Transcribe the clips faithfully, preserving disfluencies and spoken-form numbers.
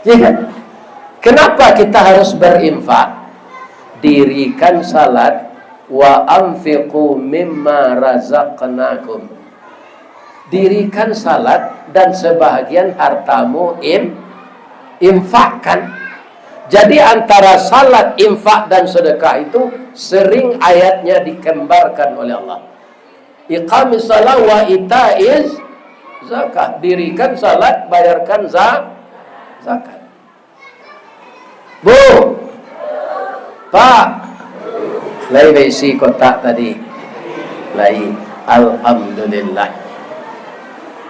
Iya kan? Kenapa kita harus berinfak? Dirikan salat, "Wa anfiqu mimma razaqnakum." Dirikan salat dan sebahagian hartamu in-, infakkan. Jadi, antara salat, infak, dan sedekah itu sering ayatnya dikembarkan oleh Allah. Iqamis shalah wa itaiz zakah. Dirikan salat, bayarkan za-, zakat. Bu, Pak, lai baisi kotak tadi? Lai. Alhamdulillah.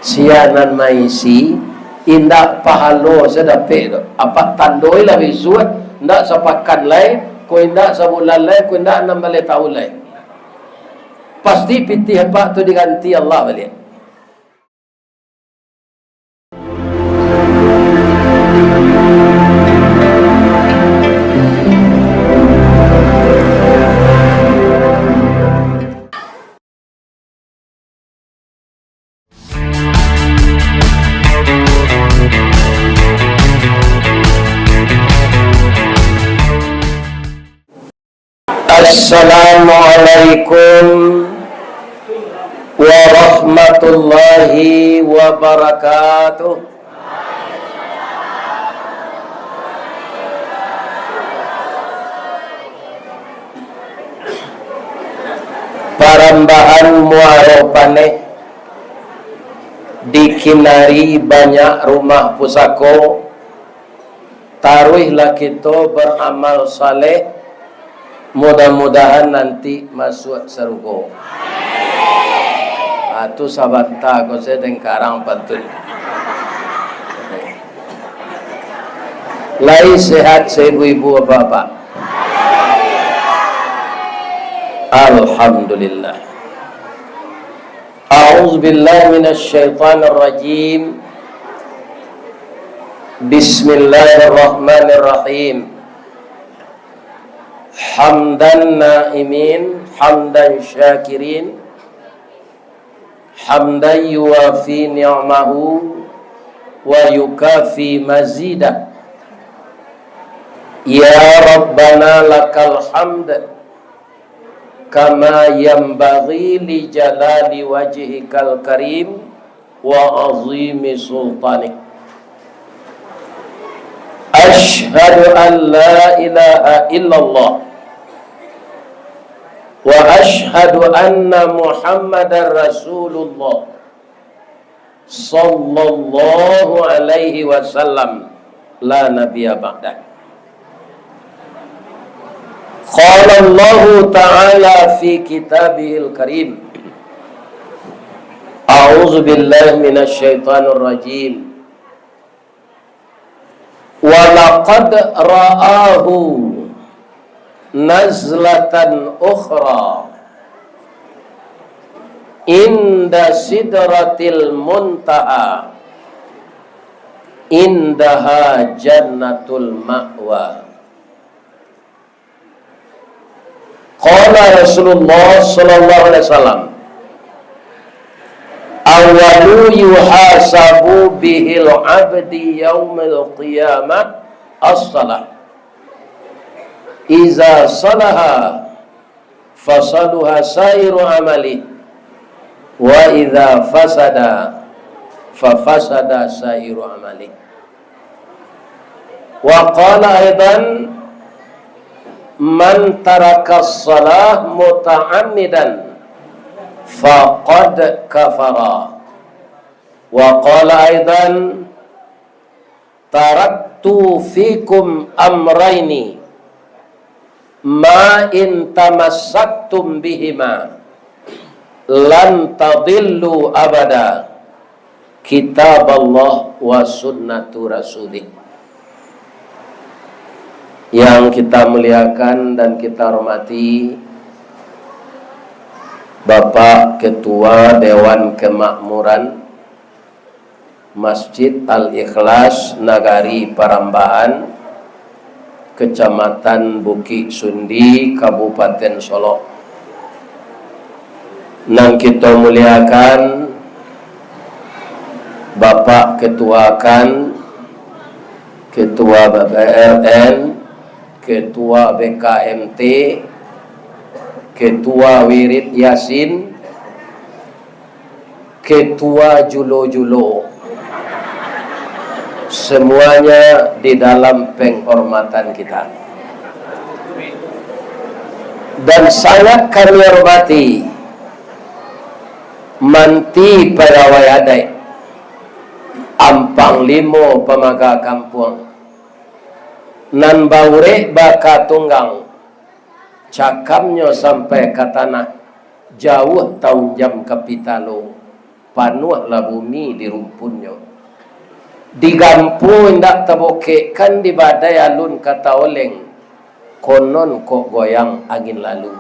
Sia nan maisi, indak pahalo sia dapek tu. Apak tandoi lah bisuak, indak sapakan lai, ko indak sabulan lai, ko indak anam baleh taun lai. Pasti pitih apak tu diganti Allah baliak. Assalamualaikum warahmatullahi wabarakatuh. Parambahan Muaro Paneh dikinari banyak rumah pusako. Taruihlah kito baramal saleh, mudah-mudahan nanti masuak sarugo. Ah, tu sabanta ko se dengkarang pantun. Lai sehat se ibu-ibu, bapak-bapak? Alhamdulillah. A'udzubillahi minasyaitonirrajim. Bismillahirrahmanirrahim. Hamdan na'imin, hamdan syakirin, hamdan yuwafi ni'amahu wa yukafi mazidah. Ya Rabbana lakal hamd, kama yanbaghi li jalali wajhikal karim wa azimi sultanik. Asyhadu an la ilaha illallah wa asyhadu anna Muhammadar Rasulullah sallallahu alaihi wasallam, la nabiyya ba'dah. Qala Allahu ta'ala fi kitabihil karim. A'udzu billahi minasy syaithanir rajim. Wa laqad ra'ahu nazlatan ukhra inda sidratil muntaha, indaha jannatul ma'wa. Qala Rasulullah sallallahu alaihi wasallam, "Awwalu yuhasabu bihil abdi yaumal qiyamah as-salah. Iza salaha, fasaluha sairu amali, wa iza fasada, fafasada sairu amali." Wa qala aidan, "Man tarakas salah muta'ammidan, faqad kafara." Wa qala aidan, "Taraktu fikum amraini, ma in tamassaktum bihima, lan tadillu abada, kitaballah wa sunnatu rasulih." Yang kita muliakan dan kita hormati, Bapak Ketua Dewan Kemakmuran Masjid Al-Ikhlas, Nagari Parambahan, Kecamatan Bukik Sundi, Kabupaten Solok. Nan kito muliakan, Bapak Ketuakan, Ketua B P R N, Ketua B K M T, Ketua Wirid Yasin, Ketua Julo-Julo, semuanya di dalam penghormatan kita. Dan sangat kami hormati Manti Pagawai Adaik, Ampang Limo Pamaga Kampuang, nan baurek baka tunggang, cakamnyo sampai ka tanah, jauah taunjam ka pitalo, panuahlah bumi di rumpunnyo. Digampu indak tabokekkan, di badai alun ka taoleng, konon kok goyang angin lalu.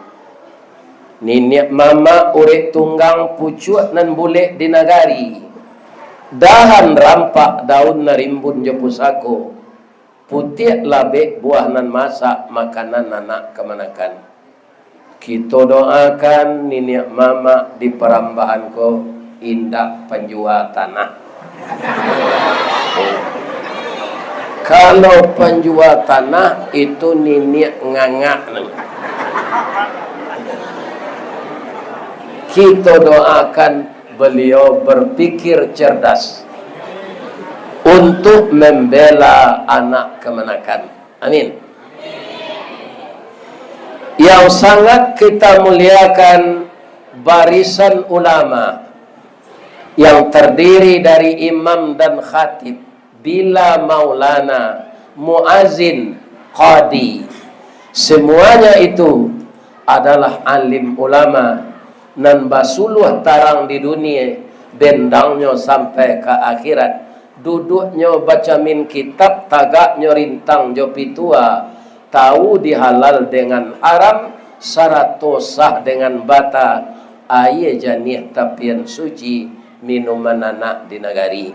Niniak mamak urek tunggang, pucuak nan bulek di nagari, dahan rampak daun nan rimbun jo pusako, putiak labek buah nan masak, makanan anak kamanakan. Kito doakan niniak mamak di parambahan ko indak panjua tanah. Kalau panjua tanah, itu niniak ngangak. Kito doakan beliau berpikir cerdas untuk membela anak kamanakan. Amin. Yang sangat kita muliakan, barisan ulama yang terdiri dari imam dan khatib, bila maulana, muazin, qadi. Semuanya itu adalah alim ulama nan basuluah tarang di dunia, bendangnyo sampai ka akhirat. Duduknyo bacamin kitab, tagaknyo rintang jo pitua, tahu di halal dengan haram, sarato sah dengan bata, aia janiah tapian suci, minuman anak di nagari.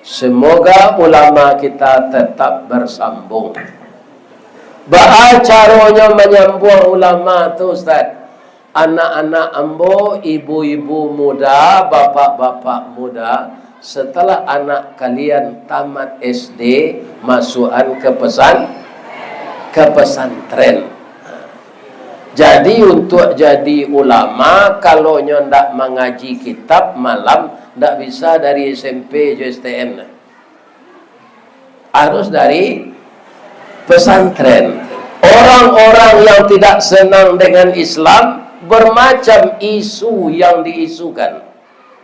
Semoga ulama kita tetap bersambung. Baa caronyo manyambuang ulama tu, Ustaz? Anak-anak ambo, ibu-ibu muda, bapak-bapak muda, setelah anak kalian tamat S D, masuakan ke pesan, ke pesantren. Jadi, untuak jadi ulama, kalau nyo ndak mangaji kitab malam, ndak bisa dari S M P jo S T M. Harus dari pesantren. Orang-orang yang tidak senang dengan Islam, bermacam isu yang diisukan.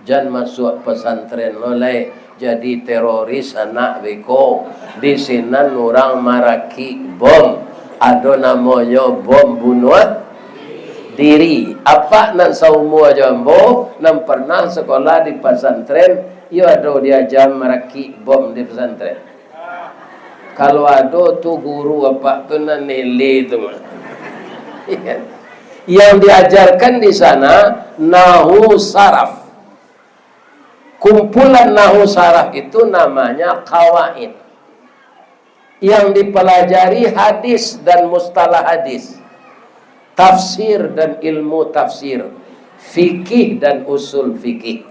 Jan masuak pesantren lo lai, jadi teroris anak beko. Di sinan urang marakik bom. Ado namonyo bom bunuah diri. Apak nan saumua jo ambo, nan pernah sekolah di pesantren, iyo ado diaja marakik bom di pesantren? Kalau ado tu guru apak tu nan nilai tu mah. Yang diajarkan di sana nahu saraf. Kumpulan nahu saraf itu namanya qawaid. Yang dipelajari hadis dan mustalah hadis, tafsir dan ilmu tafsir, fikih dan usul fikih.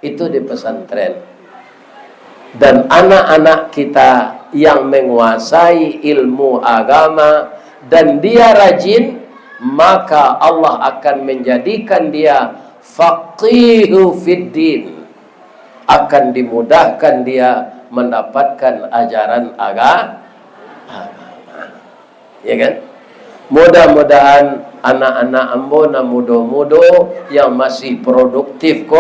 Itu di pesantren. Dan anak-anak kita yang menguasai ilmu agama dan dia rajin, maka Allah akan menjadikan dia faqihu fiddin, akan dimudahkan dia mendapatkan ajaran aga-, agama. Ya kan? Mudah-mudahan anak-anak ambo nan mudo-mudo, yang masih produktif ko,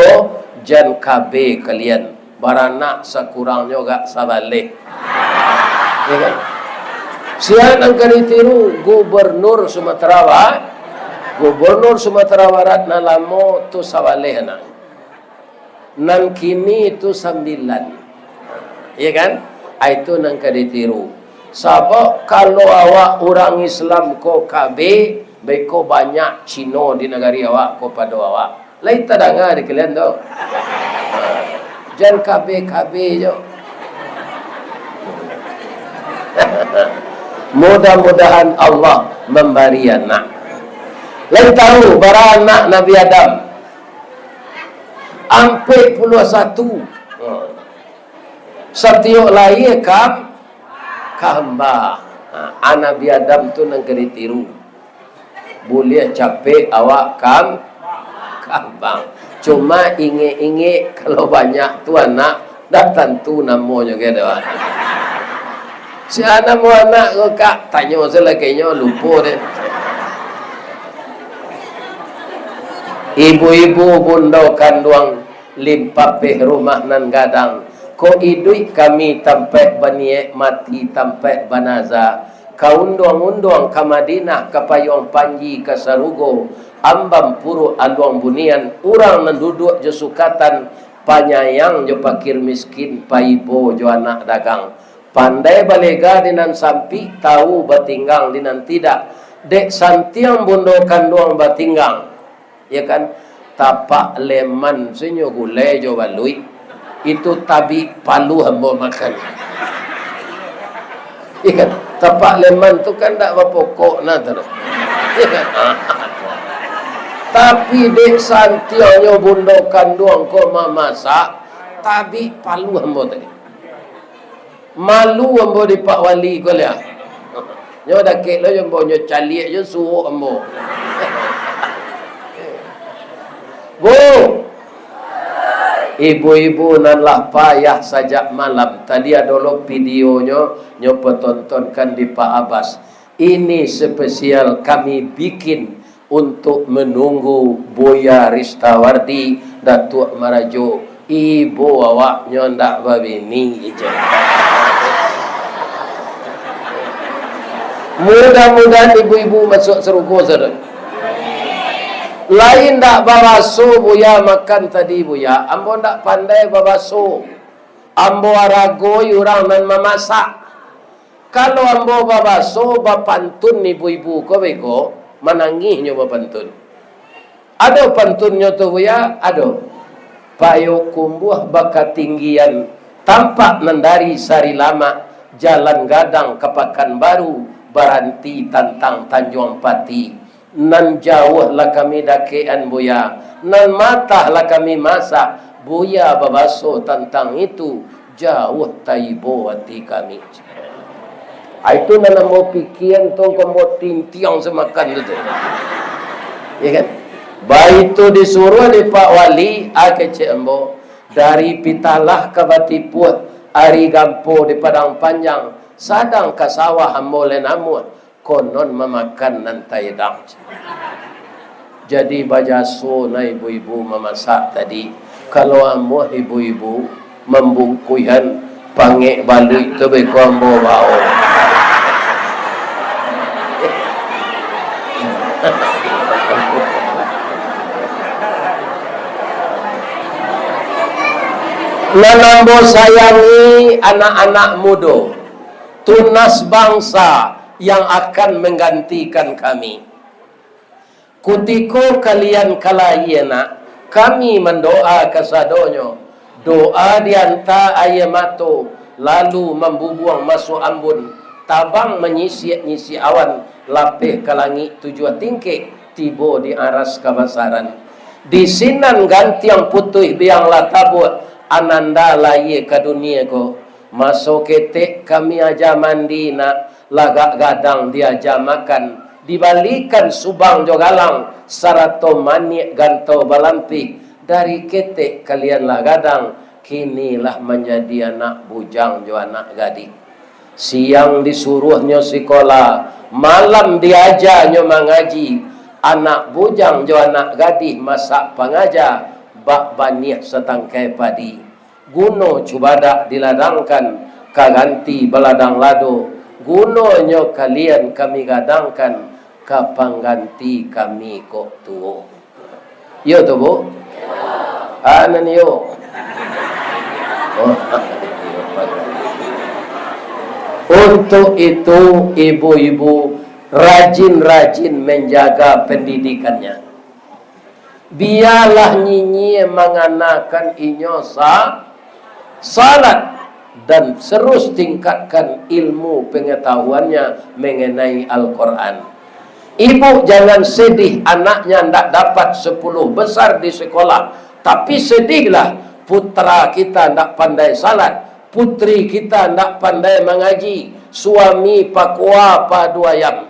jan kabeh kalian baranak sakurangnyo agak sabaleh. Ya kan? Sia nan ka ditiru, Gubernur Sumatera Barat. Gubernur Sumatera Barat nan lamo tu sabaleh anak. Nan kini tu sambilan. Ya kan? Ah, itu nan ka ditiru. Sabab kalau awak urang Islam ko kabeh, beko banyak Cino di nagari awak ko pado awak. Lai tadanga di kalian tu? Jan kabeh-kabeh jo. Mudah-mudahan Allah mambari anak. Lai tahu bara anak Nabi Adam? Ampek puluah satu. Satiok lahia kam-, Kambang. Ha, a Nabi Adam tu nan ka ditiru. Buliah capek awak kam-, kambang. Cuma ingek-ingek, kalau banyak tu anak, dak tantu namonyo, kan, doh. Sia namo anak ko, Kak? Tanyo se lai ka inyo, lupo deh. Ibu-ibu bundo kanduang, limpapeh rumah nan gadang. Ko iduik kami tampaik baniek, mati tampaik banaza. Ka unduang-unduang ka Madinah, ka payuang panji ka sarugo, ambam puruak aluang bunian, urang nan duduak jo sukatan, panyayang jo pakir miskin, paibo jo anak dagang. Pandai balega di nan sampik, tau batinggang di nan tidak. Dek santiang bundo kanduang batinggang. Ya kan? Tapak leman se nyo gulai jo baluik. Itu tabik paluah ambo makan. Ya kan? Tapak leman tu kan dak bapokok nah tu. Ya kan? Tapi dek santiangnyo bundo kanduang ko mamasak, tabik paluah ambo tadi. Malu ambo di Pak Wali ko liah. Nyo dakek lo jo ambo, nyo caliak jo suok ambo. Bu, ibu-ibu nan lah payah sajak malam, tadi ado lo videonyo, nyo patontonkan di Pak Abas. Ini spesial kami bikin untuk menunggu Buya Ristawardi, Datuak Marajo. Ibo awaknyo ndak babini, ijai. Mudah-mudahan ibu-ibu masuak sarugo, saudara. Lain ndak babaso Buya makan tadi, Buya. Ambo ndak pandai babaso. Ambo aragoi urang nan mamasak. Kalau ambo babaso, bapantun ibu-ibu ko beko, manangih nyo bapantun. Ado pantunnyo tu, Buya? Ado. Payokumbuah bakatinggian, tampak nan dari Sarilamak, jalan gadang ka Pakanbaru, baranti tantang Tanjuang Pati. Nan jauah lah kami dakekan, Buya, nan matah lah kami masak, Buya babaso tantang itu, jauah taibo ati kami. Ah, itu nan ambo pikian tu, ambo tintiang samakan tu, tu. Ya kan? Baitu disuruah di Pak Wali, ah, kecek ambo, dari Pitalah ka Batipuah, ari gampo di Padang Panjang, sadang ka sawah ambo lai namuah, konon mamakan nan taedang. Jadi bajaso nah ibu-ibu mamasak tadi. Kalau amuah ibu-ibu mambungkuihan pangek baluik tu beko ambo bao. Nan ambo sayangi anak-anak mudo, tunas bangsa yang akan menggantikan kami. Kutiko kalian ka lahia nak, kami mandoa kasadonyo. Doa dianta aia mato, lalu mambubuang masuak ambun, tabang manyisiak-nyisiak awan, lapeh ka langik tujuah tingkek, tibo di aras kabasaran. Di sinan gantiang putuih biang lah tabuak, ananda lahia ka dunia ko. Maso ketek kami aja mandi nak, lagak gadang diaja makan, dibalikan subang jo galang, sarato maniak gantau balampih, dari ketek kalian lah gadang, kini lah manjadi anak bujang jo anak gadih. Siang disuruahnyo sikola, malam diajanyo mangaji, anak bujang jo anak gadih masak pangaja, bak baniah satangkai padi. Guno cubadak diladangkan, ka ganti baladang lado. Gunonyo kalian kami gadangkan, ka pangganti kami kok tuo. Iyo tu, Bu? Ah, nan iyo. Oh. Untuk itu, ibu-ibu rajin-rajin menjaga pendidikannya. Bialah nyinyia manganakan inyo sa-, salat, dan terus tingkatkan ilmu pengetahuannya mengenai Al-Quran. Ibu jangan sedih anaknya ndak dapat sepuluh besar di sekolah, tapi sedihlah putra kita ndak pandai salat, putri kita ndak pandai mangaji, Suami pakoa padu ayam.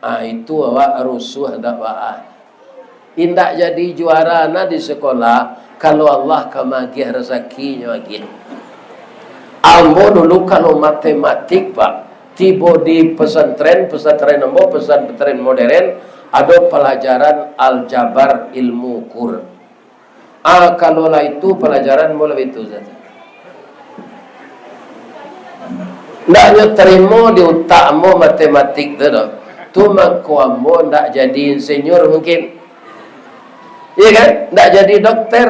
Ah, itu awak rusuah dak baa. Indak jadi juara na di sekolah, kalau Allah ka magiah rasakinyo agiah. Ambo dulu kalau matematik, Pak, tibo di pesantren, pesantren ambo, pesantren modern, ado pelajaran aljabar, ilmu ukur. Ah, kalau lah itu pelajaran ambo lah itu sajo. Ndak nyo tarimo di utak ambo matematik tu doh. Tu mangko ambo ndak jadi insinyur mungkin. Iya kan? Ndak jadi dokter.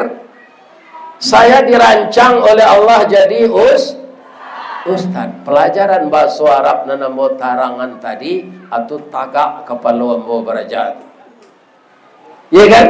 Saya dirancang oleh Allah jadi us-, ustaz. Pelajaran bahaso Arab nan ambo tarangan tadi, atu tagak kapalo ambo baraja tu. Iya kan?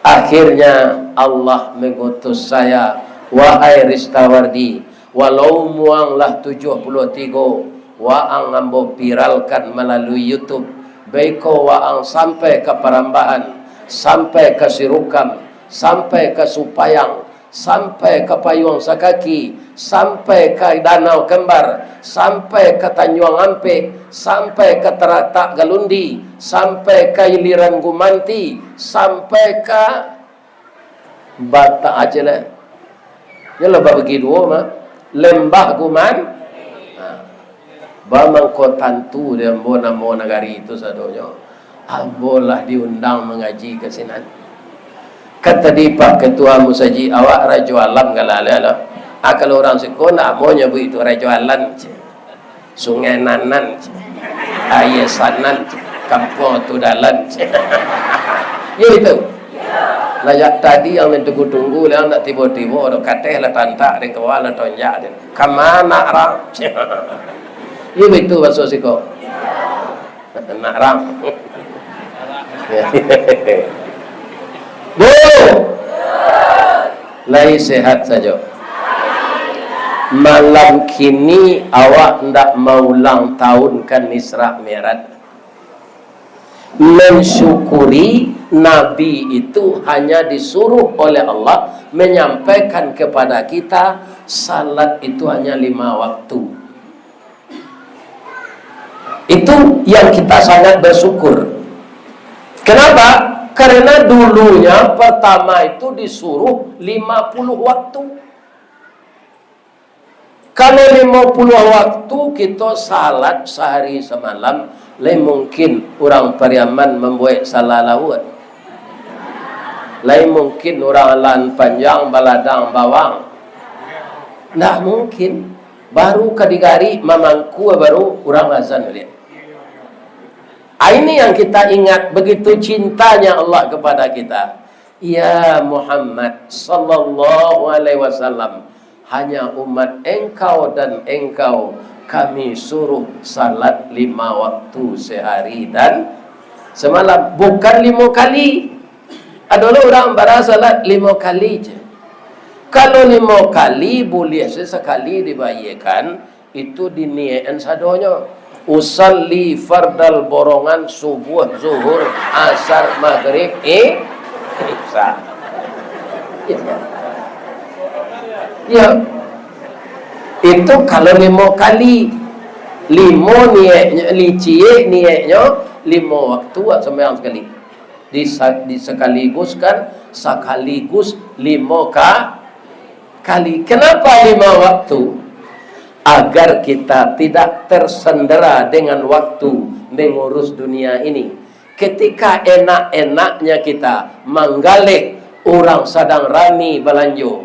Akhirnya Allah mengutus saya, "Wahai Ristawardi, walau muang lah tujuah puluah tigo, waang ambo viralkan malalui YouTube, baiko waang sampai ka Parambahan, sampai ka Sirukam, sampai ka Supayang, sampai ka Payuang Sakaki, sampai ka Danau Kembar, sampai ka Tanjuang Ampek, sampai ka Taratak Galundi, sampai ka Iliran Gumanti, sampai ka Batak Aceh lah. Yo lah babagi duo mah. Lembah Guman. Ha. Bamangko tantu di ambo namo nagari tu sadonyo. Ambo lah diundang mangaji ka sinan. Kan tadi Pak Ketua Musajik, awak Rajo Alam galak lah. Ah, kalau urang siko ndak amuah nyabuik itu Rajo Alam, cek. Sungai Nanan, cek. Aia Sanan, cek. Kampuang Atu Dalan, cek. Yo itu. Lah jak tadi yang ditunggu-tunggu, lah ndak tibo-tibo, ado kateh lah tantak, dek kawan lah tonjak, dek. Ka ma nak rang? Cek. Yo itu baso siko. Nak rang. Bu! Lai sehat sajo. Malam kini awak ndak maulang tahunkan Isra Mi'raj. Mensyukuri Nabi itu hanya disuruh oleh Allah menyampaikan kepada kita, salat itu hanya lima waktu. Itu yang kita sangat bersyukur. Kenapa? Karena dulunya pertama itu disuruh lima puluh waktu. Kalau lima puluh waktu kita salat sehari semalam, lai mungkin urang Pariaman mambuek salah lauak. Lai mungkin urang Alan Panjang baladang bawang. Ndak mungkin. Baru ka digari mamangkua baru urang azan baliak. Ah, ini yang kita ingat, begitu cintanya Allah kepada kita. Ya Muhammad sallallahu alaihi wasallam, hanya umat engkau dan engkau kami suruh salat lima waktu sehari dan semalam, bukan limo kali. Ado lo urang bara salat limo kali je. Kalau limo kali, buliah se sakali dibayiekan, itu diniakan sadonyo. Usalli fardal borongan, subuh, zuhur, asar, magrib, i-, isya. Ya. Itu kalau limo kali. Limo niaiknyo, liciek niaiknyo, limo waktu awak sambayang sakali. Disa-, disakaliguskan, sakaligus limo ka-, kali. Kenapa lima waktu? Agar kita tidak tersendera dengan waktu mengurus dunia ini. Ketika enak-enaknya kita manggaleh urang sadang rami balanjo,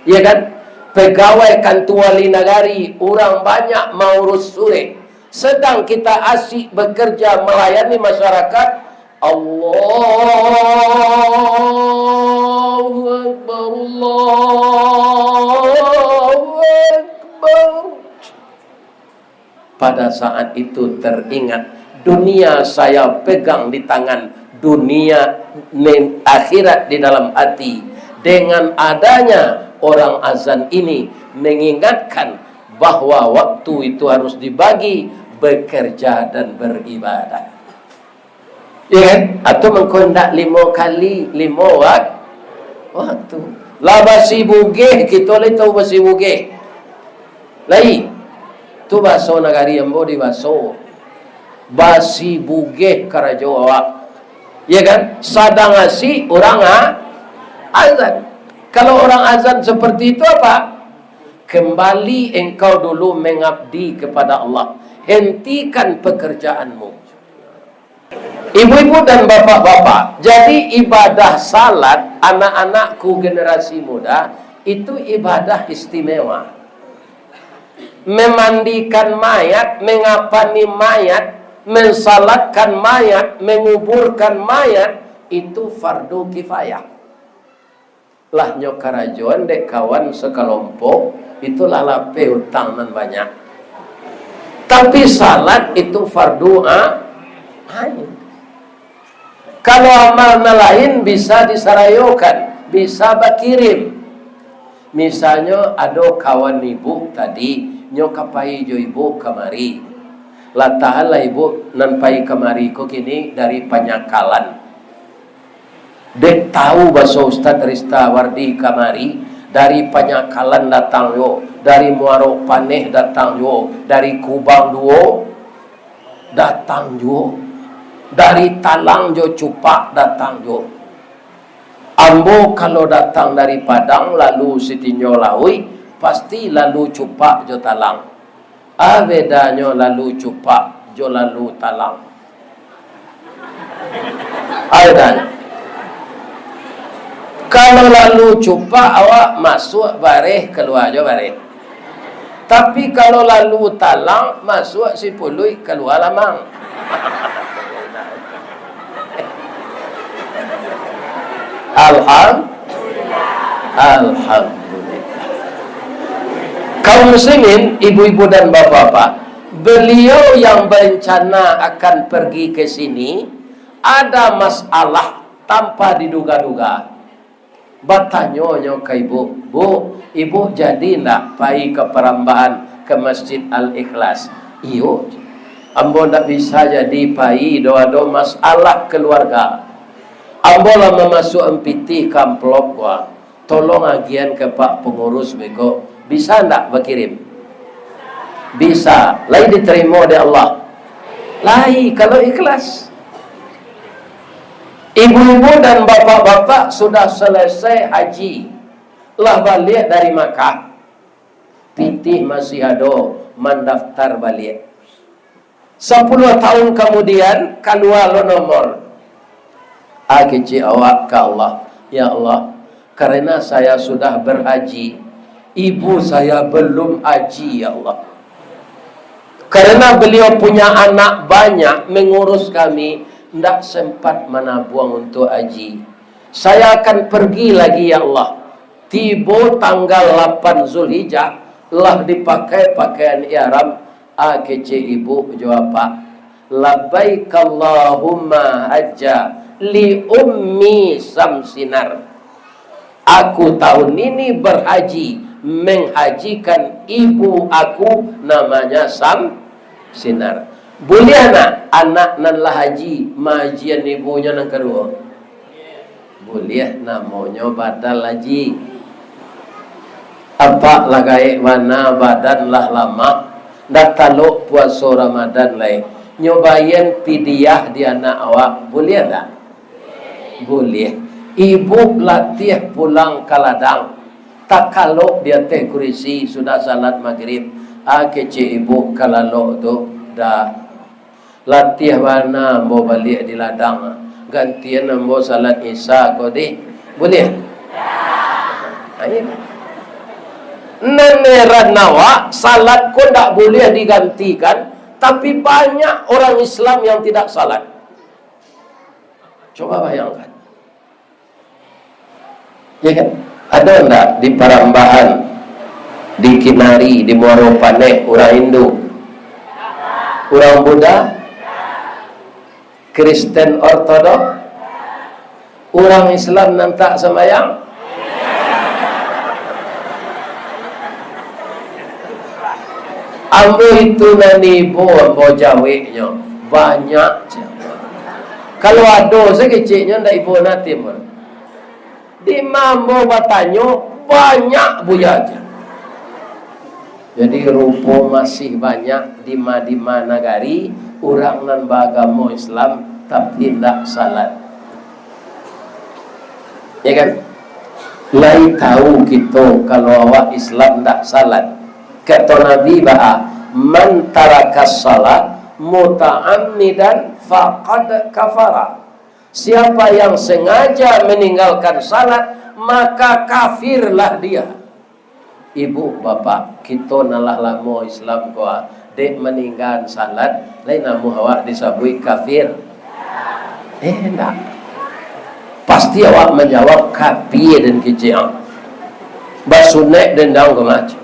ya kan? Pegawai kantua wali nagari, urang banyak maurus surek, sedang kita asik bekerja melayani masyarakat, Allahu Akbar, Allahu Akbar. Pada saat itu teringat, dunia saya pegang di tangan, dunia nen-, akhirat di dalam hati. Dengan adanya orang azan ini mengingatkan bahwa waktu itu harus dibagi bekerja dan beribadah. Ya kan? Atau mangko ndak limo kali, limo wak-, waktu. Lah basi bugeh, kito lai tau basi bugeh. Lai. Tu baso nagari ambo di baso. Basi bugeh karajo awak. Ya kan? Sadang asik urang a-, azan. Kalau orang azan seperti itu apa? Kembali engkau dulu mengabdi kepada Allah. Hentikan pekerjaanmu. Ibu-ibu dan bapak-bapak, jadi ibadah salat anak-anakku generasi muda itu ibadah istimewa. Memandikan mayat, mengapani mayat, mensalatkan mayat, menguburkan mayat, itu fardu kifayah. Lah nyo karajoan dek kawan sakalompok, itulah lapeh utang nan banyak. Tapi salat itu fardu a-, ain. Kalau amal nan lain bisa disarayokan, bisa bakirim. Misalnyo ado kawan ibu tadi, nyo ka pai jo ibu kamari. Lah tahanlah ibu nan pai kamari ko kini dari Panyakalan. Dek tahu baso Ustaz Rista Wardi kamari, dari Panyakalan datang juo, dari Muaro Paneh datang juo, dari Kubang Duo datang juo, dari Talang jo Cupak datang juo. Ambo kalau datang dari Padang, lalu Sitinjau Lauik, pasti lalu Cupak jo Talang. A bedanyo lalu Cupak jo lalu Talang? A bedanyo. Kalau lalu Cupak, awak masuak bareh, kalua jo bareh. Tapi kalau lalu Talang, masuak sipuluik, kalua lamang. Alham-, Alhamdulillah. Kaum muslimin, ibu-ibu dan bapak-bapak, beliau yang berencana akan pergi ke sini, ada masalah tanpa diduga-duga. Batanyo nyo ka ibu, "Bu, ibu jadi ndak pai ka parambahan ka Masjid Al-Ikhlas?" "Iyo, ambo ndak bisa jadi pai, do ado masalah kaluarga. Ambo lah mamasuakan pitih ka amplop ko, tolong agiahan ka Pak Pangurus beko, bisa ndak bakirim?" "Bisa." Lai ditarimo dek Allah? Lai, kalau ikhlas. Ibu-ibu dan bapak-bapak sudah selesai haji, lah baliak dari Makkah, pitih masih ado, mandaftar baliak. Sapuluah tahun kamudian, kalua lo nomor. A kecek awak ka Allah, "Ya Allah, karena saya sudah berhaji, ibu saya belum haji, ya Allah. Karena beliau punya anak banyak, mengurus kami, ndak sempat manabuang untuk haji. Saya akan pergi lagi, ya Allah." Tibo tanggal lapan Zulhijjah, lah dipakai pakaian ihram, a kecek ibu jo apak, "Labbaik Allahumma hajja li ummi Samsinar. Aku tahun ini berhaji, menghajikan ibu aku, namanya Samsinar." Buliah ndak anak nan lah haji maajian ibunyo nan kaduo? Buliah, namonyo badal haji. Apak lah gaek bana, badan lah lamah, ndak talok puaso Ramadan lai. Nyo baian pidiah di anak awak, buliah ndak? Buliah. Ibu latiah pulang ka ladang, takalok di ateh kurisi sudah salat magrib. A kecek ibu ka lalok tu, "Dah, latiah bana ambo baliak di ladang. Gantian ambo salat Isya ko dih. Buliah?" Ayo. Nan heran awak, salat ko ndak buliah digantikan, tapi banyak orang Islam yang tidak salat. Coba bayangkan. Ya kan? Ada ndak di Parambahan, di Kinari, di Muaro Paneh, urang Hindu? Urang Buddha? Kristen Ortodok? Urang Islam nan tak sambayang? Ambo itu nan ibo ambo jaweknyo, banyak, cek. Kalau ado sakeceknyo ndak ibo natim. Di ma ambo batanyo, banyak buya, cek. Jadi, rupo masih banyak dima-dima nagari urang nan baagamo Islam, tapi indak salat. Ya kan? Lai tahu kito kalau awak Islam ndak salat. Kato Nabi baa, "Man tarakas salat muta'ammidan faqad kafara." Siapa yang sengaja meninggalkan salat, maka kafirlah dia. Ibu, bapak, kito nan lah lamo Islam ko, ah, dek maninggaan salat, lai namuah awak disabuik kafir? Eh, ndak. Pasti awak manjawab, "Kapia den kecek ang. Basunek den daun kamaji."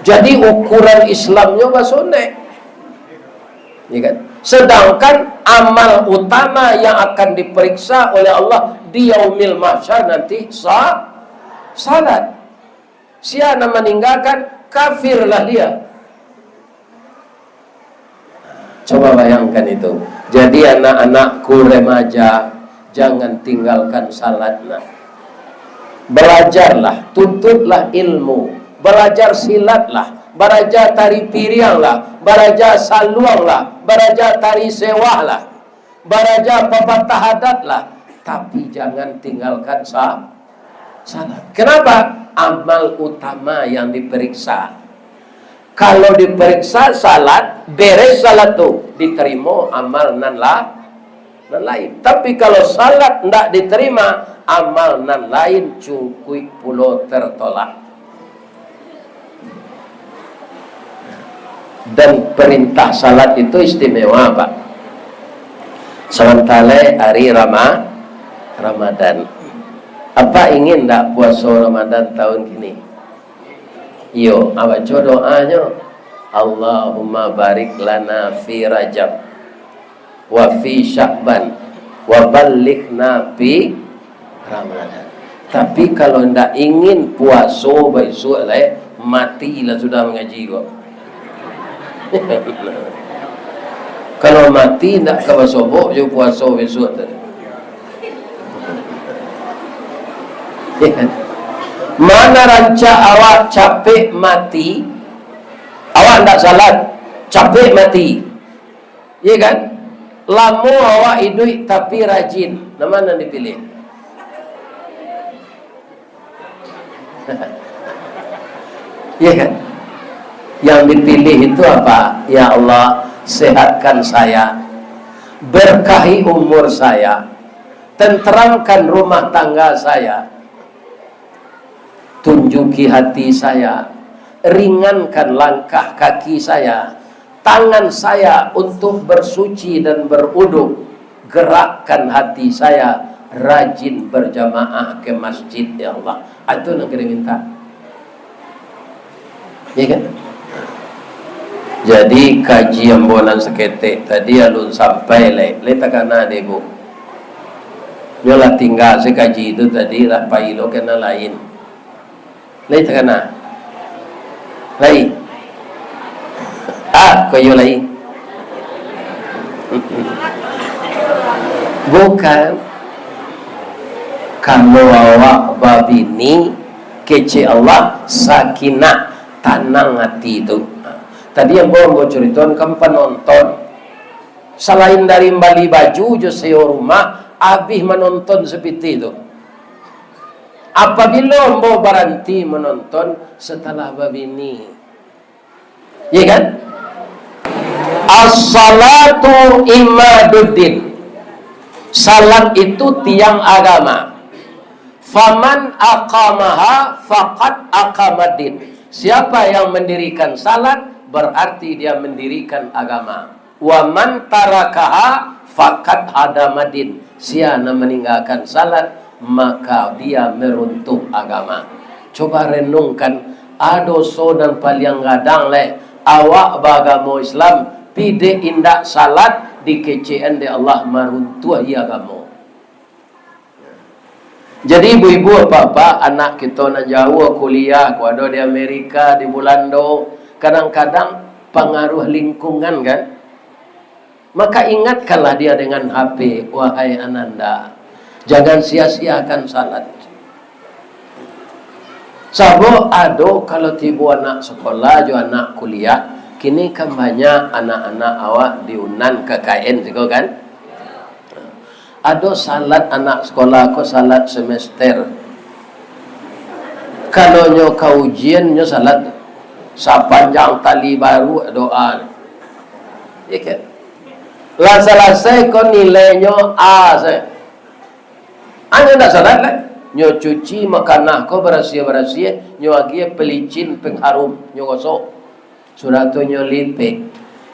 Jadi, ukuran Islamnyo basunek. Ya kan? Sedangkan amal utama yang akan diperiksa oleh Allah di Yaumil Mahsyar nanti sa-, salat. Sia nan maninggakan, kafirlah dia. Coba bayangkan itu. Jadi, anak-anakku remaja, jangan tinggalkan salat, nak. Balajarlah, tuntutlah ilmu, balajar silatlah, balajar tari pirianglah, balajar saluanglah, balajar tari sewahlah, balajar papatah adatlah, tapi jangan tinggalkan sa-, salat. Kenapa? Amal utama yang diperiksa. Kalau diperiksa salat, beres salat tu, ditarimo amal nan la-, nan lain. Tapi kalau salat ndak ditarima, amal nan lain cukuik pulo tertolak. Dan perintah salat itu istimewa, Pak. Samantale ari Rama-, Ramadan. Apa ingin ndak puaso Ramadan tahun kini? Iyo, baco doanyo, "Allahumma barik lana fi Rajab, wa fi Sya'ban, wa ballighna fi Ramadan." Tapi kalau ndak ingin puaso baisuak lai, matilah sudah mangaji ko. Kalau mati, ndak ka basobok jo puaso bisuak tu. Mana rancak awak capek mati, awak ndak salat, capek mati. Iya kan? Lamo awak iduik tapi rajin. Nan mana dipilih? Iya kan? Yang dipilih itu apa? "Ya Allah, sehatkan saya, berkahi umur saya, tenteramkan rumah tangga saya, tunjuki hati saya, ringankan langkah kaki saya, tangan saya untuk bersuci dan beruduk, gerakkan hati saya rajin berjamaah ke masjid, ya Allah." Ah, itu nan kito minta. Iya kan? Jadi, kaji ambo nan saketek tadi alun sampai lai, lai takana dek ibu. Nyo lah tingga se kaji tu tadi, lah pai lo ka nan lain. Lai takana? Lai? Ah, kok iyo lai? Bukan. Kalau awak babini, kecek Allah, sakinah, tanang ati tu. Tadi ambo, ambo curitoan ka panonton. Salain dari mambali baju jo sewa rumah, abih manonton sapitih tu. Apabilo ambo baranti manonton? Satalah babini. Iya kan? As-salatu imaduddin. Salat itu tiang agama. Faman aqamaha faqad aqamaddin. Siapa yang mendirikan salat, berarti dia mendirikan agama. Wa man tarakaha faqad hadamaddin. Sia nan maninggakan salat, maka dia meruntuh agama. Coba renungkan, ado so nan paliang gadang lai, awak baagamo Islam, pidek indak salat, dikecekan dek Allah, maruntuah agamo. Jadi, ibu-ibu, bapak-bapak, anak kito nan jauah kuliah, ko ado di Amerika, di Bulando, kadang-kadang pangaruh lingkungan, kan? Maka ingatkanlah dia dengan H P, wahai ananda. Jangan sia-siakan salat. Sabab ado, kalau tibo anak sekolah jo anak kuliah, kini kan banyak anak-anak awak diunan K K N siko kan? Ado salat anak sekolah ko, salat semester. Kalau nyo ka ujian, nyo salat sapanjang tali baru doa. Ya kan? Lah salasai ko nilainyo A sajo. Anyo ndak salat lai. Nyo cuci makanah ko barasiah-barasiah, nyo agiah pelicin pengharum, nyo gosok. Sudah tu nyo lipek,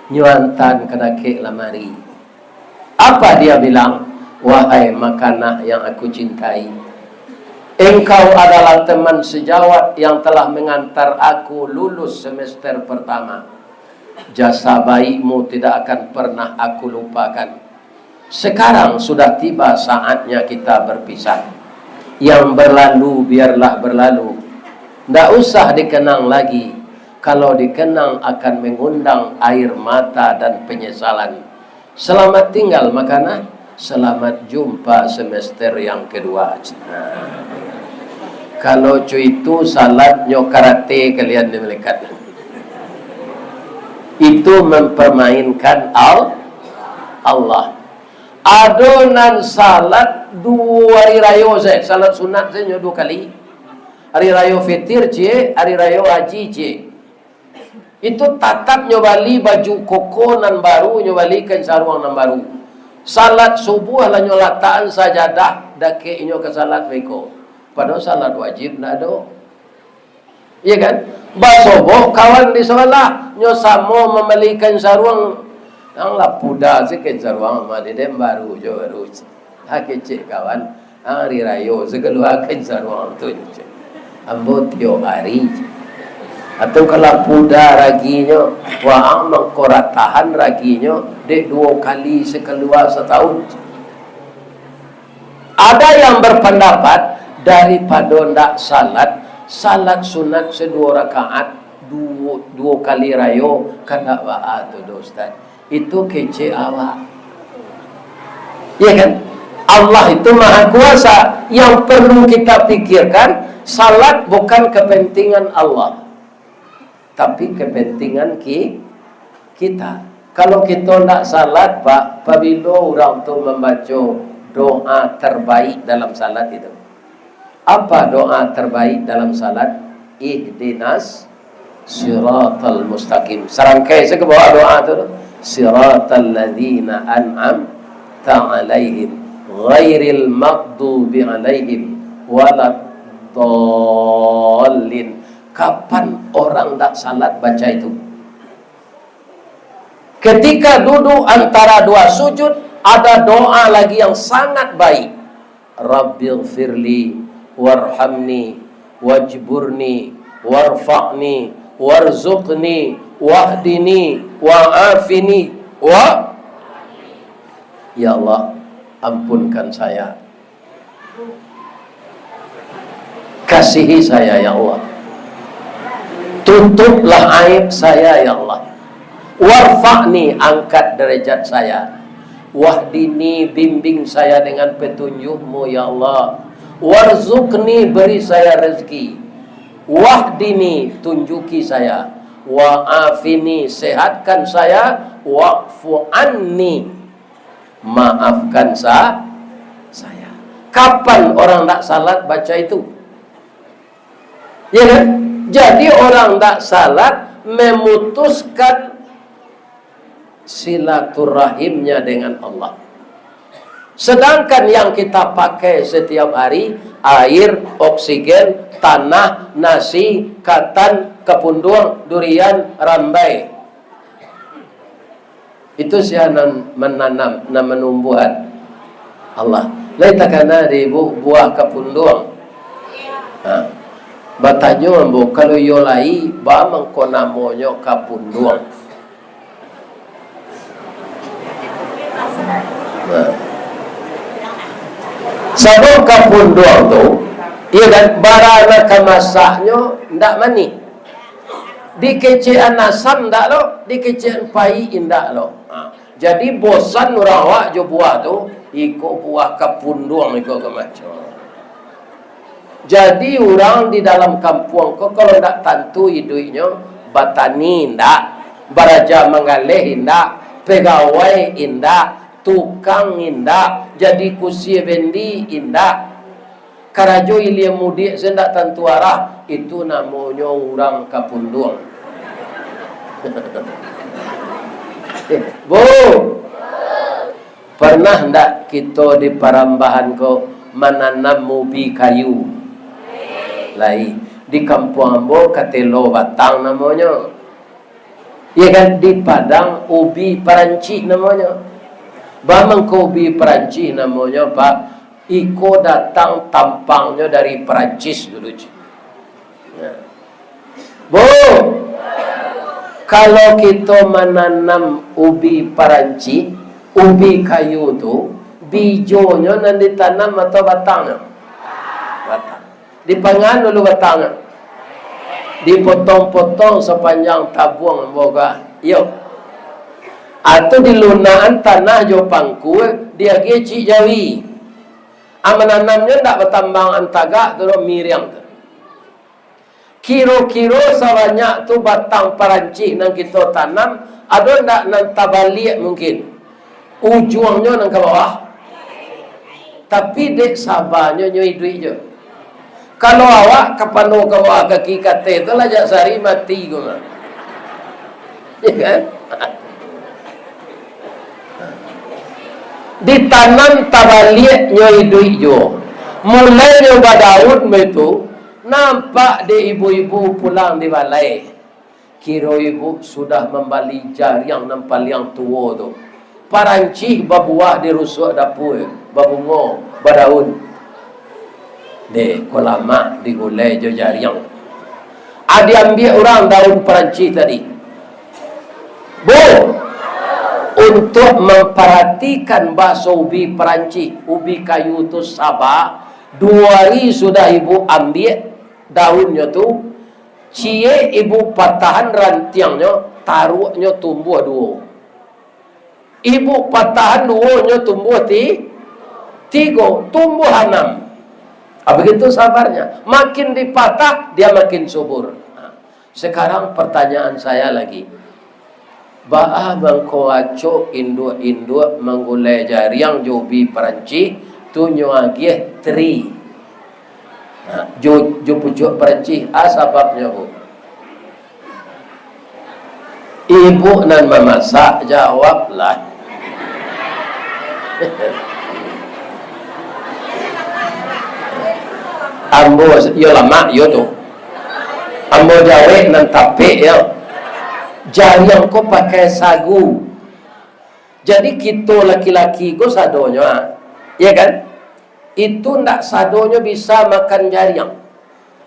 nyo antan ka dakek lamari. Apa dia bilang? "Wahai makanah yang aku cintai, engkau adalah teman sejawat yang telah mengantar aku lulus semester pertama. Jasa baikmu tidak akan pernah aku lupakan. Sekarang sudah tiba saatnya kita berpisah. Yang berlalu biarlah berlalu. Ndak usah dikenang lagi. Kalau dikenang akan mengundang air mata dan penyesalan. Selamat tinggal, makanah. Selamat jumpa semester yang kedua." Nah, kalau cuitu salatnyo karate kalian ni malaikat. Itu mempermainkan Al-, Allah. Ado nan salat duo hari rayo sajo, salat sunat sajo duo kali. Hari rayo fitir ciek, hari rayo haji ciek. Itu tatap nyo bali baju koko nan baru, nyo bali kain saruang nan baru. Salat subuah lah nyo latakan sajadah dakek inyo ka salat beko. Padahal salat wajib ndak ado. Iya kan? Basobok kawan di sabalah, nyo samo mambali kain saruang. Yang lah puda se kain saruang mah, di den baru jo baru. Ha, kecek kawan, ha, hari rayo se kaluakan saruang tu, cek. Ambo tiok hari, cek. Atau kalau puda raginyo, waang mangkoratahan raginyo, dek duo kali se kalua satahun, cek. Ada yang berpendapat, daripado ndak salat, salat sunat saduo rakaat, duo, duo kali rayo, kandak baa tu doh, Ustaz. Itu kecek awak. Ya kan? Allah itu Maha Kuasa. Yang perlu kita pikirkan, salat bukan kepentingan Allah, tapi kepentingan ki-, kita. Kalau kito ndak salat, Pak, pabilo urang tu mambaco doa terbaik dalam salat itu? Apa doa terbaik dalam salat? Ihdinas siratal mustaqim. Sarangkai se ka bawah doa tu, tu. Siratal ladzina an'amta 'alaihim, ghairil maghdubi 'alaihim waladdallin. Kapan orang ndak salat baca itu? Ketika duduk antara dua sujud, ada doa lagi yang sangat baik. Rabbighfirli warhamni wajburni warfa'ni warzuqni wahdini wa'afini wa-, Ya Allah, ampunkan saya. Kasihi saya, ya Allah. Tutuplah aib saya, ya Allah. Warfa'ni, angkat derajat saya. Wahdini, bimbing saya dengan petunjuk-Mu, ya Allah. Warzuqni, beri saya rezeki. Wahdini, tunjuki saya. Wa'afini, sehatkan saya. Wa'fu anni, maafkan sa-, saya. Kapan orang ndak salat baca itu? Ya kan? Jadi orang ndak salat memutuskan silaturahimnya dengan Allah. Sedangkan yang kita pakai setiap hari, air, oksigen, tanah, nasi, katan, kapunduang, durian, rambai. Itu sia nan mananam, nan manumbuahan? Allah. Lai takana di bu-, buah kapunduang? Ha. Batanyo ambo, kalau iyo lai, baa mangko namonyo kapunduang? Nah. Sabab kapunduang tu, iyo kan, bara nan ka masaknyo ndak manih. Dikecekan asam ndak lo, dikecekan paik indak lo. Ha. Jadi bosan urang awak jo buah tu, iko buah kapunduang iko ka maco. Jadi, urang di dalam kampuang ko, kalau ndak tantu iduiknyo, batani indak, baraja manggaleh indak, pegawai indak, tukang indak, jadi kusie bendi indak, karajo ilia mudiak se ndak tantu arah, itu namonyo urang kapunduang. Bu, pernah ndak kito di parambahan ko mananam ubi kayu? Lai. Di kampuang ambo katelo batang namonyo. Iyo kan, di Padang ubi parancih namonyo. Baa mangko ubi parancih namonyo, Pak? Iko datang tampangnyo dari Perancis dulu, cik. Nah. Bu, kalau kito mananam ubi parancih, ubi kayu tu, bijonyo nan ditanam atau batangnyo? Batang. Dipangan dulu batangnyo. Dipotong-potong sapanjang tabuang ambo ka. Iyo. Atau dilunakan tanah jo pangkua, diagiah cik jawi. A, mananamnyo ndak batambangan tagak tu doh, miriang tu. Kiro-kiro sabanyak tu batang parancih nan kito tanam, ado ndak nan tabaliak mungkin? Ujuangnyo nan ka bawah. Tapi dek sabanyo nyo iduik jo. Kalau awak kapano ka bawah kaki kateh tu lah jak sari mati ko mah. Ya kan? Ditanam tabaliak nyo iduik juo. Mulai nyo badaun baitu, nampak dek ibu-ibu pulang di balai. Kiro ibu sudah mambali jariang nan paliang tuo tu. Parancih babuah di rusuak dapua, babungo, badaun. Deh, ko lamak digulai jo jariang. A, diambiak urang daun parancih tadi. Bu, untuak mamparatikan baso ubi parancih, ubi kayu tu saba, duo ari sudah ibu ambiak daunnyo tu, ciek ibu patahan rantiangnyo, taruaknyo tumbuah duo. Ibu patahan duonyo tumbuah ti-, tigo, tumbuah anam. Ah, begitu sabarnya. Makin dipatah, dia makin subur. Nah, sekarang pertanyaan saya lagi. Baa mangko acok induak-induak manggulai jariang jo ubi parancih, tu nyo agiah teri. Nah, jo, jo pucuak parancih, a sababnyo, Bu? Ibu nan mamasak, jawablah. Ambo, iyo lamak, iyo tu. Ambo jawek nan tapek, yo. Jariang ko pakai sagu. Jadi, kito laki-laki ko sadonyo, ah. Iya kan? Itu ndak sadonyo bisa makan jariang.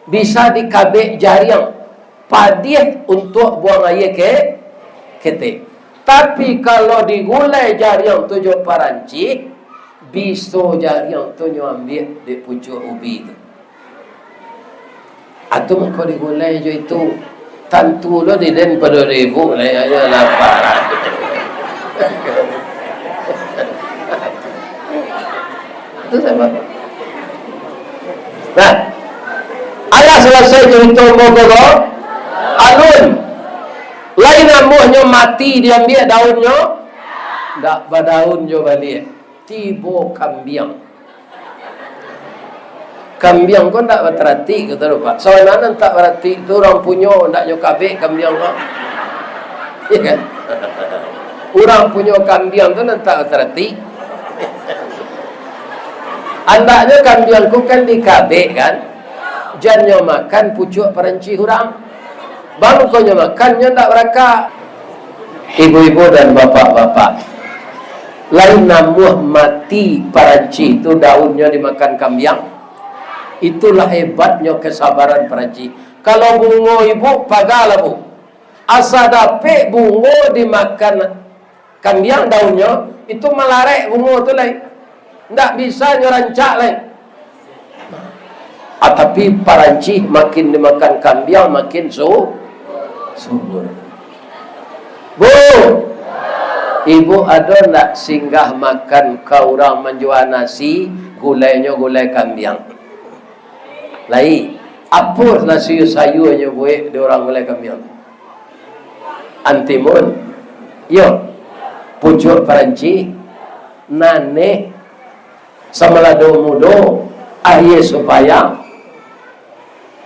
Bisa dikabek jariang, padiah untuak buang aia ke-, ketek. Tapi, kalau digulai jariang tu jo parancih, biso jariang tu nyo ambiak dek pucuak ubi tu. Atau mangko digulai jo itu. Tantu lo di den pado ribu lah, yo, yo, lapar. Itu sabab. Nah, alah salasai carito monggo ko, alun. Lai namuahnyo mati diambiak daunnyo, ndak badaun jo baliak. Tibo kambiang. Kambiang ko ndak bataratik, kato lo, Pak. Sabananyo nan tak baratik tu urang punyo, ndak nyo kabek kambiang ko. Iya kan? Urang punyo kambiang tu nan tak bataratik. Andaknyo kambiang ko kan dikabek kan? Jan nyo makan pucuak parancih urang. Bangkonyo makan, nyo ndak barakak. Ibu-ibu dan bapak-bapak, lai namuah mati parancih tu daunnyo dimakan kambiang? Itulah hebatnyo kesabaran parancih. Kalau bungo ibu, pagalah, Bu. Asa dapek bungo dimakan kambiang daunnyo, itu malarek bungo tu lai. Ndak bisa nyo rancak lai. Ah, tapi parancih makin dimakan kambiang, makin su-, subur. Bu, ibu ado ndak singgah makan ka urang manjua nasi, gulainyo gulai kambiang? Lai, apo lah sayua-sayuanyo buek di urang gulai kambiang? Antimun. Yo. Pucuak parancih. Naneh. Samalado mudo. Aia supayang.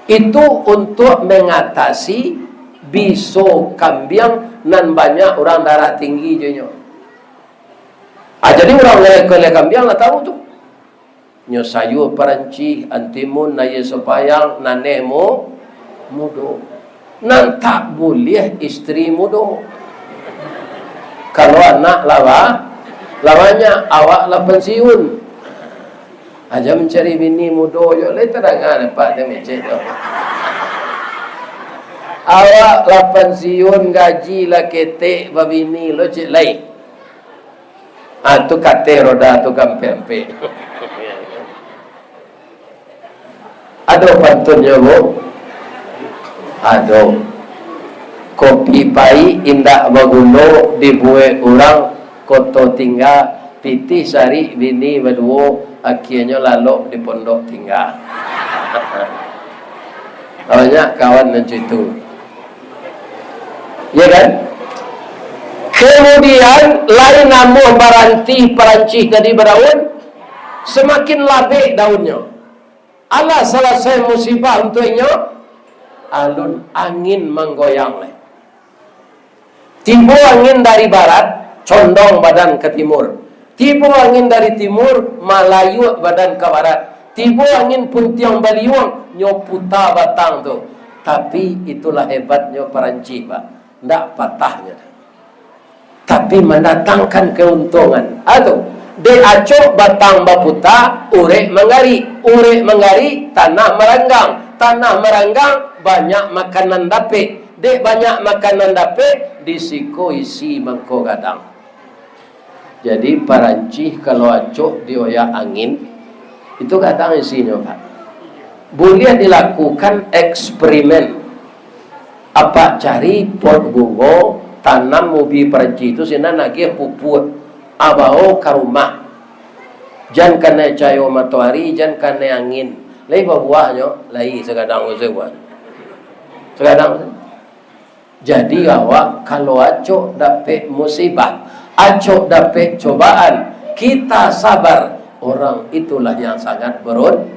Itu untuak mangatasi biso kambiang nan banyak urang darah tinggi jo nyo. Ah, jadi urang gulai kambiang lah tahu tu. Nyo sayua parancih, antimun, aia supayang, naneh mu-, mudo. Nan tak buliah istri mudo. Kalau anak lah ba-, lah banyak, awak lah pensiun. Aja mancari bini mudo jo, lai tadanga dapek dek mecek tu. Awak lah pensiun, gaji lah ketek, babini lo cek lai. Ah, tu kateh roda tu ka ampek-ampek. Ado pantunnyo, Bu? Ado. Kopi paik indak bagulo dibuek urang koto tingga, pitih sarik bini baduo, akienyo lalok di pondok tingga. Banyak kawan nan caitu. Ya kan? Kemudian, lai namuah baranti parancih tadi badaun, samakin labek daunnyo. Alah salasai musibah untuak inyo, alun angin manggoyang lai. Tibo angin dari barat, condong badan ka timur. Tibo angin dari timur, malayuak badan ka barat. Tibo angin puntiang baliuang, nyo puta batang tu. Tapi, itulah hebatnyo parancih, Pak. Ndak patah nyo. Tapi, mandatangkan keuntungan. Ah, tu. Dek acok batang baputa, urek manggarik. Urek manggarik, tanah maranggang. Tanah maranggang, banyak makanan dapek. Dek banyak makanan dapek, di siko isi mangko gadang. Jadi, parancih kalau acok dioyak angin, itu gadang isinyo, Pak. Buliah dilakukan eksperimen. Apak cari pot bungo, tanam ubi parancih tu, sinan agiah pupuak, abao ka rumah. Jan kanai cayo matoari, jan kanai angin. Lai babuahnyo, lai sagadang sabuah. Sagadang. Jadi awak kalau acok dapek musibah, acok dapek cobaan, kita sabar, orang itulah yang sangat berun-,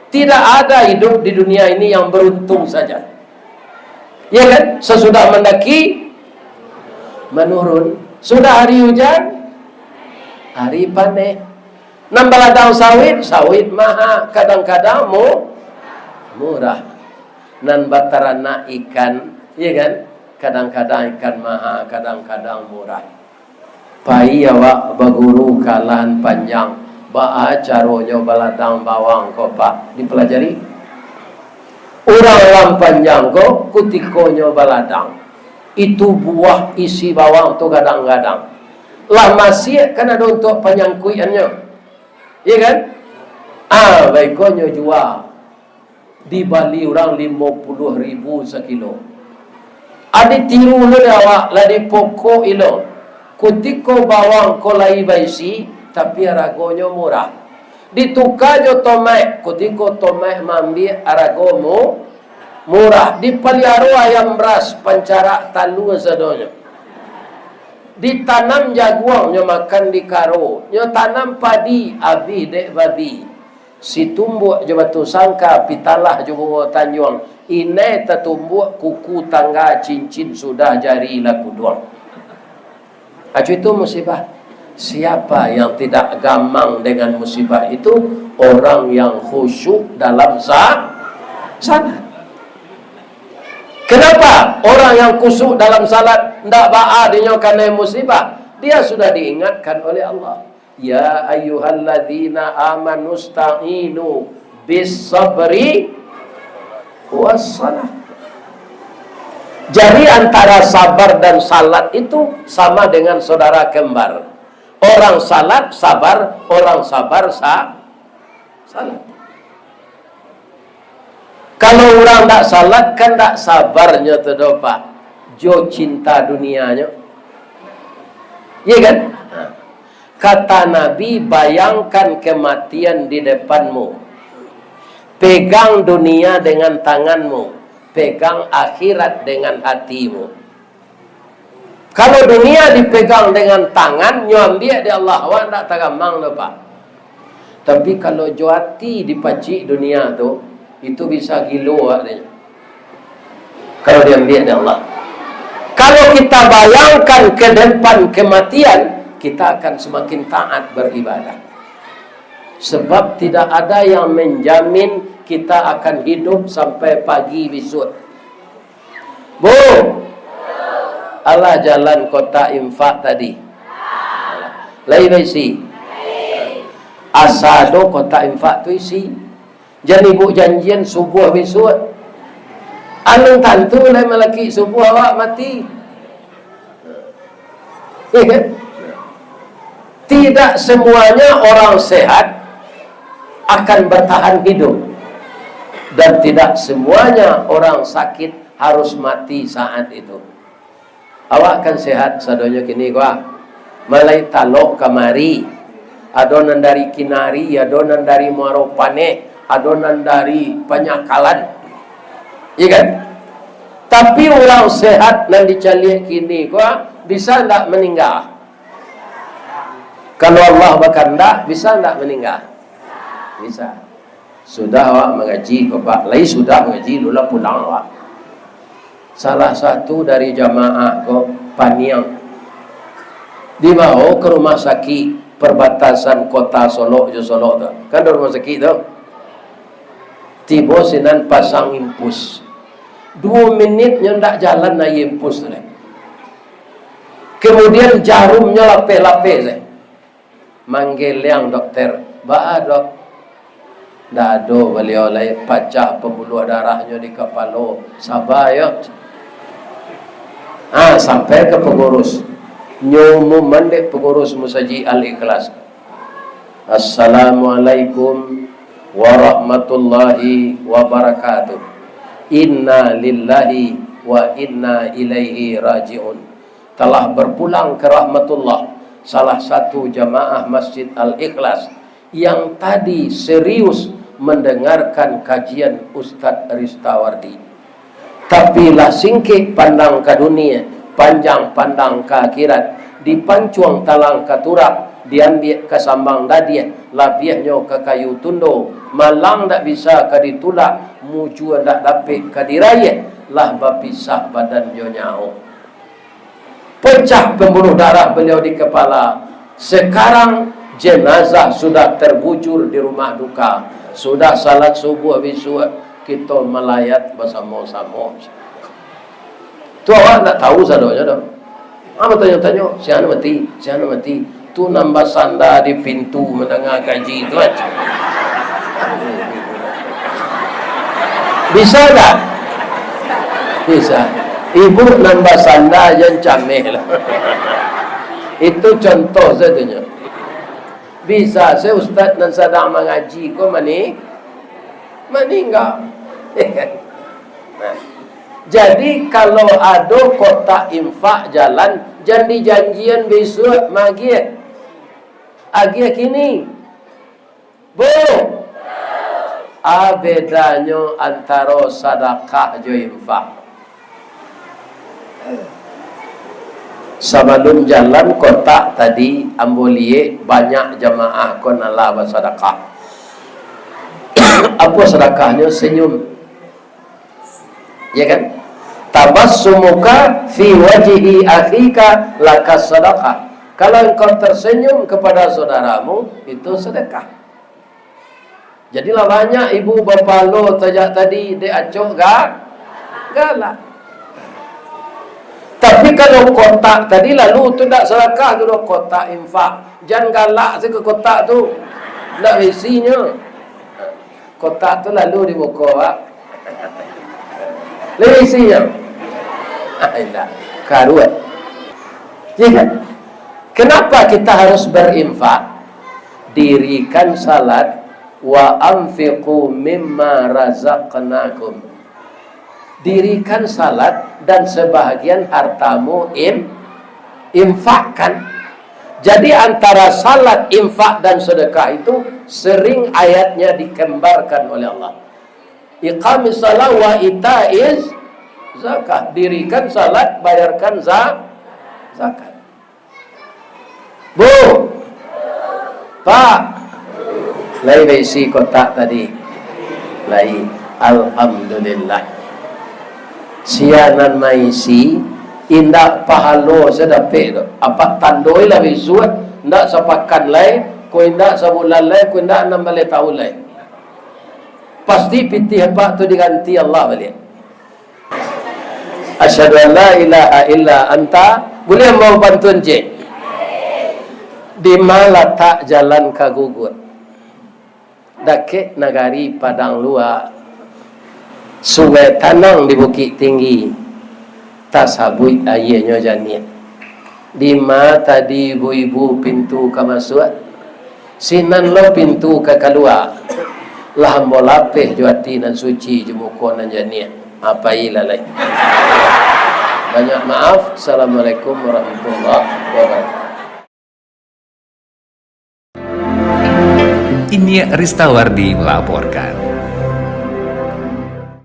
tidak ada hidup di dunia ini yang beruntung saja. Ya kan? Sesudah mandaki, menurun. Sudah hari hujan, hari paneh. Nan baladang sawit, sawit maha, kadang-kadang mu-, murah. Nan bataranak ikan, ya kan? Kadang-kadang ikan maha, kadang-kadang murah. Pai awak baguru ka Lahan Panjang, baa caronyo baladang bawang ko, Pak? Dipelajari. Urang Lahan Panjang ko, kutikonyo baladang, itu buah isi bawang tu gadang-gadang. Lah masiak kan ado untuak panyangkuikannyo. Iya kan? Ah, baikonyo jua. Dibali urang limo puluah ribu sakilo. Adi tiru lo dek awak, lah dipokok ilo. Kutiko bawang ko lai baisi, tapi aragonyo murah. Dituka jo tomaik, kutiko tomaik maambiak, arago mu-, murah. Dipaliaro ayam ras, pancarak talua sadonyo. Ditanam jaguang, nyo makan di karo. Nyo tanam padi, abih dek babi. Situmbuak jo Batu Sangka, Pitalah jo Bungo Tanjuang, inai tatumbuak kuku tangga, cincin sudah jari lah kuduang. Acu itu musibah. Siapa yang tidak gamang dengan musibah itu? Orang yang khusyuk dalam sa-, salat. Kenapa? Orang yang khusyuk dalam salat, ndak baa dinyo kanai musibah. Dia sudah diingatkan oleh Allah. Ya ayyuhalladzina amanu sta'inu bis sabri was salah. Jadi, antara sabar dan salat itu sama dengan saudara kembar. Orang salat sabar, orang sabar sa-, salat. Kalau urang ndak salat, kan ndak sabarnyo tu doh, Pak, jo cinta dunianyo. Iya kan? Nah, kata Nabi, "Bayangkan kematian di depanmu. Pegang dunia dengan tanganmu, pegang akhirat dengan hatimu. Kalau dunia dipegang dengan tangan, nyo ambiak dek Allah, awak ndak tagamang doh, Pak. Tapi kalau jo ati dipacik dunia tu, itu bisa gilo awak dek nyo. Kalau diambiak dek Allah. Kalau kita bayangkan ke depan kematian, kita akan semakin taat beribadah. Sebab tidak ada yang menjamin kita akan hidup sampai pagi besok. Bu, alah jalan kotak infak tadi. Lai baisi? Asa ado kotak infak tu isi. Jan ibu janjian subuah besok. Alun tantu lai malakik subuah awak mati. Iya kan? Tidak semuanya orang sehat akan bertahan hidup. Dan tidak semuanya orang sakit harus mati saat itu. Awak kan sehat sadonyo kini ko, ah. Malai Talok kamari, ado nan dari Kinari, ado nan dari Muaro Paneh, ado nan dari Panyakalan. Iya kan? Tapi urang sehat nan dicaliak kini ko, ah, bisa ndak maningga? Kalau Allah bakandak, bisa ndak maningga? Bisa. Sudah awak mangaji ko, Pak. Lai sudah mangaji, lu lah pulang awak. Salah satu dari jamaah ko paniang, dibawo ka rumah sakik perbatasan kota Solok jo Solok tu. Kan ado rumah sakik tu. Tibo sinan pasang impus. Duo minit nyo ndak jalan aia impus tu lai. Kemudian jarumnyo lapeh-lapeh se. Manggeliang dokter, "Baa, Dok?" "Ndak ado, baliau lai pacah pambuluah darahnyo di kapalo." "Saba yo." Ah, sampai ka pangurus. Nyo umuman dek pangurus Musajik Al-Ikhlas. "Assalamualaikum warahmatullahi wabarakatuh. Inna lillahi wa inna ilaihi raji'un." Telah berpulang ke rahmatullah, salah satu jamaah Masjid Al-Ikhlas yang tadi serius mendengarkan kajian Ustadz Ristawardi. Tapi lah singkek pandang ka dunia, panjang pandang ka akhirat, dipancuang talang ka turak, diambiak ka sambang dadiah, labiahnyo ka kayu tundo, malang ndak bisa ka ditulak, mujua ndak dapek ka diraiah, lah bapisah badan jo nyawo. Pecah pembuluh darah beliau di kepala. Sekarang jenazah sudah terbujur di rumah duka. Sudah salat subuh bisuak, kito malayat basamo-samo. Tu awak ndak tahu sadonyo doh. Ah, batanyo-tanyo, "Sia nan mati, sia nan mati." Tu nan basanda di pintu mandanga kaji tu aja. Bisa ndak? Bisa. Ibu nan basanda jan cameh lah. Itu contoh sajo nyo. Bisa se ustaz nan sadang mangaji ko mani-, maningga. Nah, jadi, kalau ado kotak infak jalan, jan dijanjian bisuak magiah. Agiah kini. Bu, a bedanyo antaro sadakah jo infak? Sabalun jalan kotak tadi, ambo liek banyak jamaah ko nan lah basadakah. Apo sadakahnyo? Senyum. Ya kan? "Tabassumuka fi wajhi akhika laka sadaqah." Kalau engkau tersenyum kepada saudaramu, itu sedekah. Jadi lah banyak ibu bapalo tajak tadi, dek acok ga-, galak. Tapi kalau kotak tadi lalu tu ndak sadakah tu doh, kotak infak. Jan galak se ka kotak tu. Ndak isinyo. Kotak tu lalu di muko awak. Lai isinyo? Indak. Karuah. Ya kan? Kenapa kita harus berinfak? Dirikan salat, "Wa anfiqu mimma razaqnakum." Dirikan salat dan sebahagian hartamu im-, infakkan. Jadi, antara salat, infak, dan sedekah itu sering ayatnya dikembarkan oleh Allah. Iqamis shalah wa itaiz zakah. Dirikan salat, bayarkan za-, zakat. Bu, Pak, lai baisi kotak tadi? Lai. Alhamdulillah. Sia nan maisi, indak pahalo sia dapek tu. Apak tandoi lah bisuak, indak sapakan lai, ko indak sabulan lai, ko indak anam baleh taun lai. Pasti pitih apak tu diganti Allah baliak. Asyhadu an la ilaha illa anta. Buliah ambo pantun, cek? Dima latak jalan ka Guguak? Dakek nagari Padang Luak, sungai tanang di Bukik Tinggi, tasabuik aianyo janiah. Dima tadi ibu-ibu pintu ka masuak? Sinan lo pintu ka kalua. Lah ambo lapeh jo ati nan suci, jo muko nan janiah. Apai lah lai. Banyak maaf. Assalamualaikum warahmatullahi wabarakatuh. Iniak Ristawardi melaporkan.